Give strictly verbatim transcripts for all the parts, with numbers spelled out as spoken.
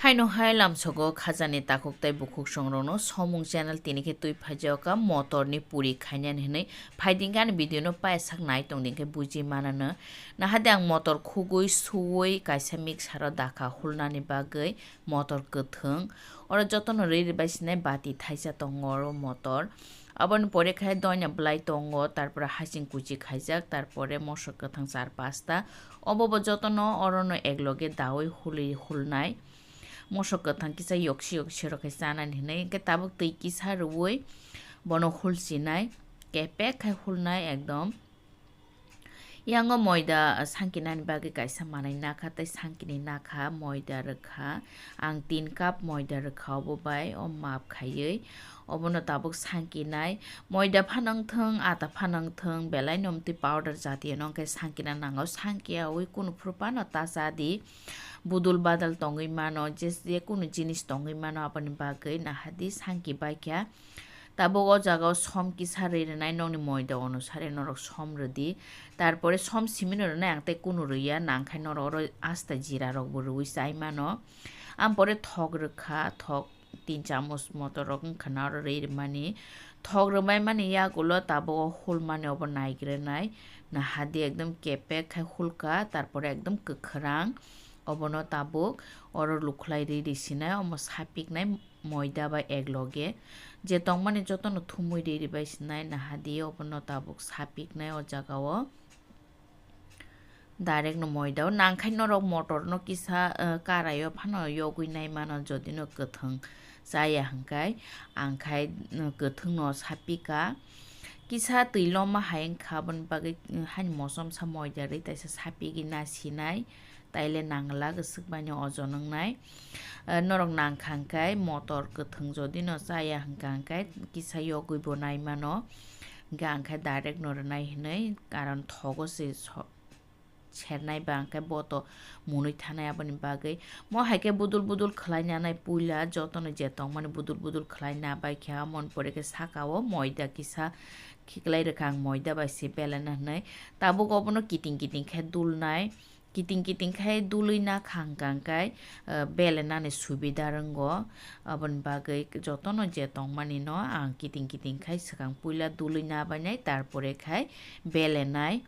Haino hai lamsogo khajani takhuk tei bukhuk songrokno somung channel tini khe twi phaijak kha motor ni puri khainani hinwi phaiding khe ani video no paisak nai tongding khe buji manano. Nahade ang motor khugwi suwi kaisa mixer o dakha hulnani bagwi motor kwthwng. Oro jotono riri bai sinai bati thaisa tongo oro motor. Aboni pore khe doina bwlai tongo, tarpore hasing kuchi khaijak, tarpore mosok kwthang char pasta. Obo bo jotono orono ekloge dawi huli hulnai. Mosok kwthang kisa yoksi yoksi rok khe chanani hinwi, hwnkhe tabuk twi kisa rwui bono hulsinai, kepek khai hulnai ekdom. Yango moida, ah, sangkinani bagwi kaisa manwi nakha tei sangkini nakha, moida rwkha. Ang tin cup moida rwkha obo bai, o map khaiwi. Obono tabuk sangkinai. Moida phano wngthwng, ata phano wngthwng, belai no omtwi powder jatiyo no wngkhe sangkina nango. Sangkiyawi kunu phuru phano ta cha di. Budul badal tongwi mano, je, je kunu jinis tongwi mano, aboni bagwi nahadi sangki baikha. Tabuk o jaga o som kisa rwi rwnai, nokni moida onusare norok som rwdi. Tarpore som simi no rwnai, ang tei kunu rwya, nangkhai norok oro asta jira rok bo rwui chai mano. Ampore thok rwkha, thok tin chamoch motor rok wngkha na oro rwi rwmani. Thok rwmai mani yagulo tabuk o hulmani obo naigrwnai. Nahadi ekdom kepek khai hulka, tarpore ekdom kwkhwrang. Obono tabuk oro lukhlai riri sinai, omo sapiknai moida bai ekloge. Je tongmani jotono thumui riri bai sinai, nahadi obono tabuk sapiknai o jaga o. Direct no moida o nangkhai norok motor no kisa, eh, karai o phano yogwi nai mano, jodi no kwthwng chaya hwnkhe, ang khai, eh, kwthwng no sapika. Kisa twi loma hai wngkha, aboni bagwi, eh, haini mosom sa moida rwi taisa sapigwi na sinai. Taile nangla, swk baino ojon wngnai. Eh, norok nangkha hwnkhe motor kwthwng jodi no chaya hwnkha hwnkhe kisa yogwi bo nai mano. Hwnkhe ang khe direct no rwnai hinwi, karon thogo se so-, sernai ba hwnkhe bo to munui thanai, aboni bagwi. Mo hai khe budul budul khlai nanai, puila jotono je tongmani budul budul khlai na bai khe, amoni pore khe saka o moida kisa khiklai rwkha ang, moida bai se belena hinwi. Tabuk obono kiting kiting khe dulnai. Kiting kiting khai dului na khang kang kai, eh, bele nani subida rwngo. Aboni bagwi jotono je tongmani no ang kiting kiting khai swkang puila dului na bainai, tarpore khai bele nai.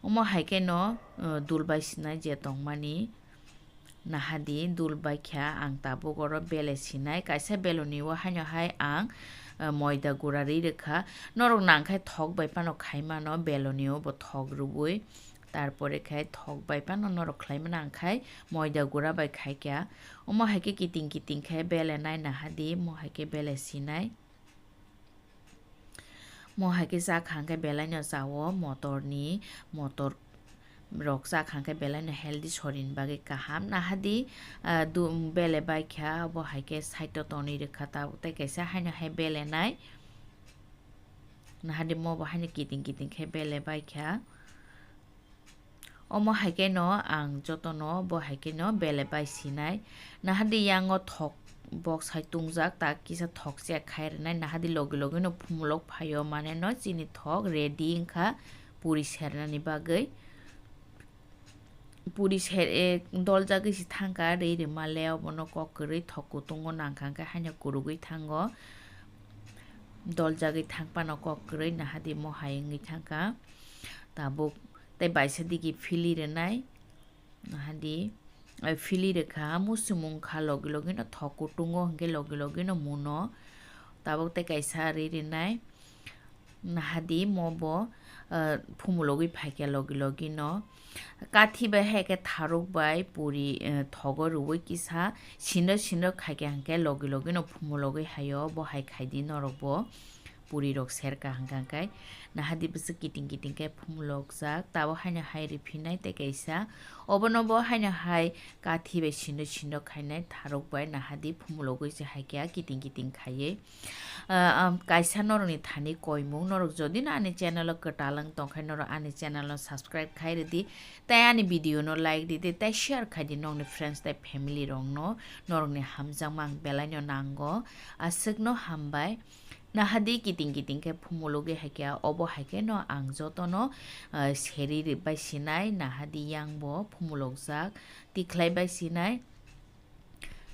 Omo hai khe no, eh, dul bai sinai je tongmani. Nahadi dul bai kha ang tabuk oro bele sinai. Kaisa beloni o haino hai ang, eh, moida gura ri rwkha. Norok nang khai thok bai phano khai mano, beloni o bo thok rwui. Tarpore khe thok bai phano norok khlai mano, ang khai moida gura bai khai kha. Omo hai khe kiting kiting khe bele nai nahadi, mo hai khe bele sinai. Mo hai khe cha kha hwnkhe belai no cha o motor ni, motor rok cha kha hwnkhe belai no healthy, sorir ni bagwi kaham. Nahadi, ah, du-, bele bai kha, bo hai khe side o tonwi rwkha, ta tei kaisa haino hai bele nai. Nahadi mo bo haino kiting kiting khe bele bai kha. Omo hai khe no ang jotono bo hai khe no bele bai sinai. Nahadi yango thok box hai tungjak, ta kisa thok chek khai rwnai. Nahadi logi logi no phumulok phaio, mane no chini thok ready wngkha puri sernani bagwi. Puri ser, e, doljagwi se thangkha, rwi rwma le obono kok kwrwi thok kutungo nangkha hwnkhe haino kurugwi thango. Doljagwi thang phano kok kwrwi nahadi mo hai wngwi thangkha. Tabuk tei baisa digi phili rwnai. Nahadi, eh, phili rwkha, muchumung kha logi logi no thok kutungo hwnkhe logi logi no muno. Tabuk tei kaisa ri rinai. Nahadi mo bo, eh, phumulogwi phaikha logi logi no. Kathi bai hai khe tharuk bai puri, eh, thogo rwui kisa sindok sindok khaikha hwnkhe logi logi no phumulogwi haio, bo hai khaidi norok bo. Puri rok serka hwnkha hwnkhe nahadi bwswk kiting kiting khe phumulokjak, tabuk haino hai riphinai tei kaisa obono bo haino hai kathi bai sindo sindo khainai tharuk bai nahadi phumulogwi se hai khe kiting kiting khaiwi. Ah, ah, kaisa norokni thani koimung, norok jodi no ani channel o kwtal wng tongkhe norok ani channel no subscribe khai rwdi tei ani video no like rwdi tei share khaidi nokni friends tei family rok no, norokni hamjakma ang belai no nango. Aswk no hambai. Nahadi kiting kiting khe phumulogwi hai khe obo hai khe no ang jotono, ah, seri bai sinai, nahadi yang bo phumulokjak tikhlai bai sinai.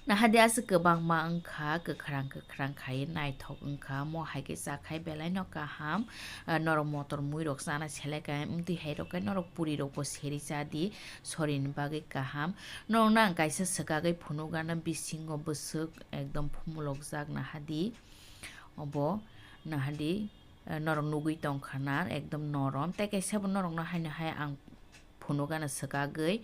Nahadi aswk kwbangma wngkha, kwkhrang kwkhrang khai naithok wngkha, mo hai khe chakhai belai no kaham. Ah, norok motor mui rok chana selek ka, wngtwi hai rok khe norok puri rok bo seri cha di, sorini bagwi kaham. Norok no ang kaisa swkagwi phunukgana, bisingo bwswk ekdom phumulokjak nahadi. Obo nahadi, eh, norok nugwi tongkha na ekdom norom. Tei kaisa bo norok no haino hai ang phunukgana swkagwi.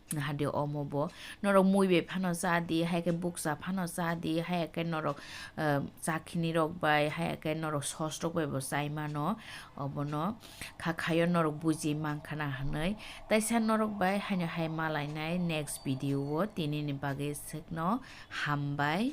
Nahadi omo bo norok mui bai phano cha di, hai khe bukcha phano cha di, hai khe norok, eh, chakhini rok bai, hai khe norok sos rok bai bo chai mano. Obono kha khaio norok buji mankha na hwnwi. Taisa norok bai haino hai malainai next video o, tinini bagwi swkno hambai.